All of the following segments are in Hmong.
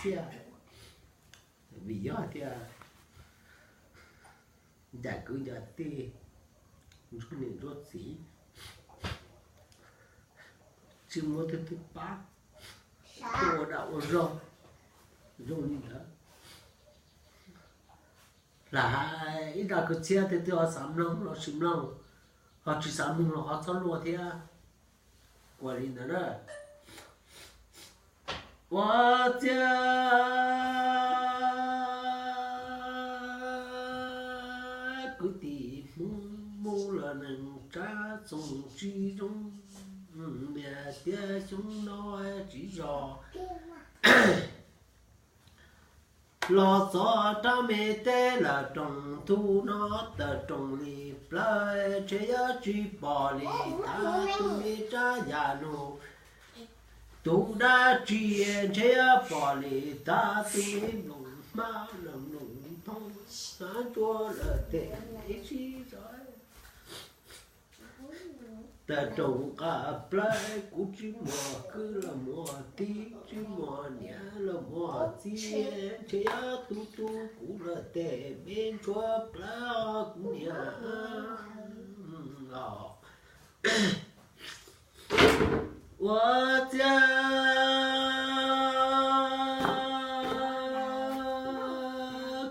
tiag, vim yog tias ncaim kwv ncaim tij, ntsuj niam ntsuj txiv, tsis muaj leej twg pab, ua dag ua zog zoo li ntawd. Lam hais ib dag kwv txhiaj, leej twg ho xav mloog los sis mloog, ho tsis xav mloog los ho txhob luag thiab. Ua li ntawd na. Ua ciav kwv tij Hmoob, Hmoob los neeg tsav txoos tsis zoo, niam tias xyoo no tsis zos los txog rab me teb lawm, rooj tug no tawm rooj li plawv, ntshe yuav tsis pom li tag tus me tsab yam nug. Tus dab tsi ntshe yuav pom li tag tus me nplooj hmab los nplooj nphoo, hnav ntsuab lawm tes ib sib zog. Tawm rooj qab plawv, kuv tsis muaj kwv los muaj tij, tsis muaj niam los muaj txiv, ntshe yuav tu tu kuv lawm tes me ntsuab plawv kuv niam. Ua ciav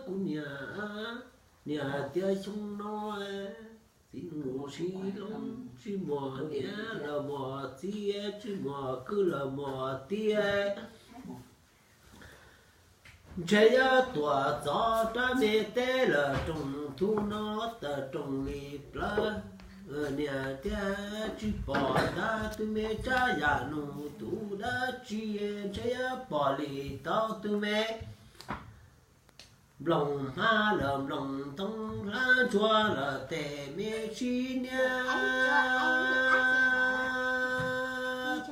kuv niam, niam tias xyoo no txiv nus sib loo, tsis muaj niam los muaj txiv, tsis muaj kwv los muaj tij, ntshe yuav tuaj txog rab me teb lawm, rooj tug no tawm rooj li plawv, niam tias tsis pom tag tus me tsab yam nug. Tus dab tsi ntshe yuav pom li tau tus me nplooj hmab los nplooj nphoo, hnav ntsuab lawm tes me sib niam.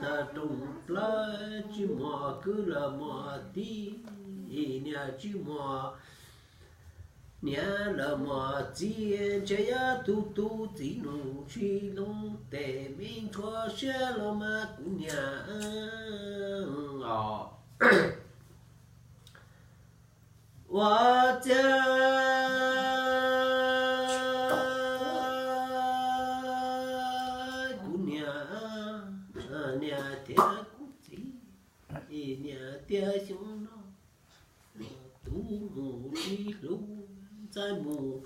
Tawm rooj plawv, tsis muaj kwv los muaj tij, niam tsis muaj niam los muaj txiv, ntshe yuav tu tu txiv nus sib loo, tes me ntsuab siab los mas kuv niam os. Ua ciav kuv niam, niam thiab kuv txiv, niam tias xyoo no tus mus tsis hlub, ntxhais mus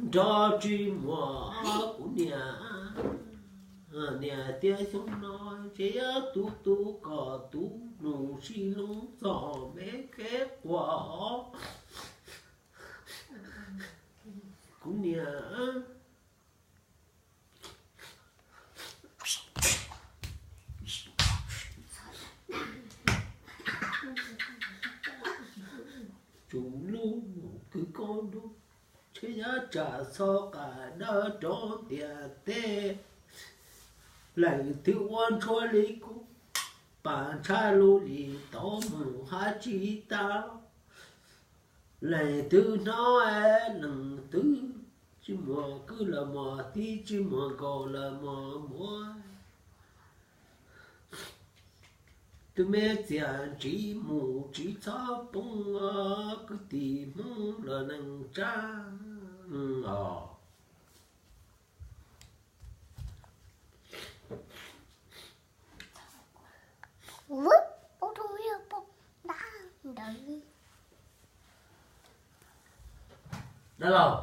nrog tsis muaj. Kuv niam, niam tias xyoo no ntshe yuav tu tu koj tus nus sib loo txog me kev quaj. Kuv niam, tsum lub mus kwv koj nrog, ntshe yuav tsam txhob qab dawb rov tiam teb. Leej twg ua ntshua li kuv, pab ntshai lub li tau mus hab tsis tas. Leej twg hnov, leej twg tsis muaj kwv los muaj tij, tsis muaj nkauj los muaj muam. Tus me txiaj ntsig mus tsis txhob poob, kwv tij Hmoob los neeg tsav os. Dab laug,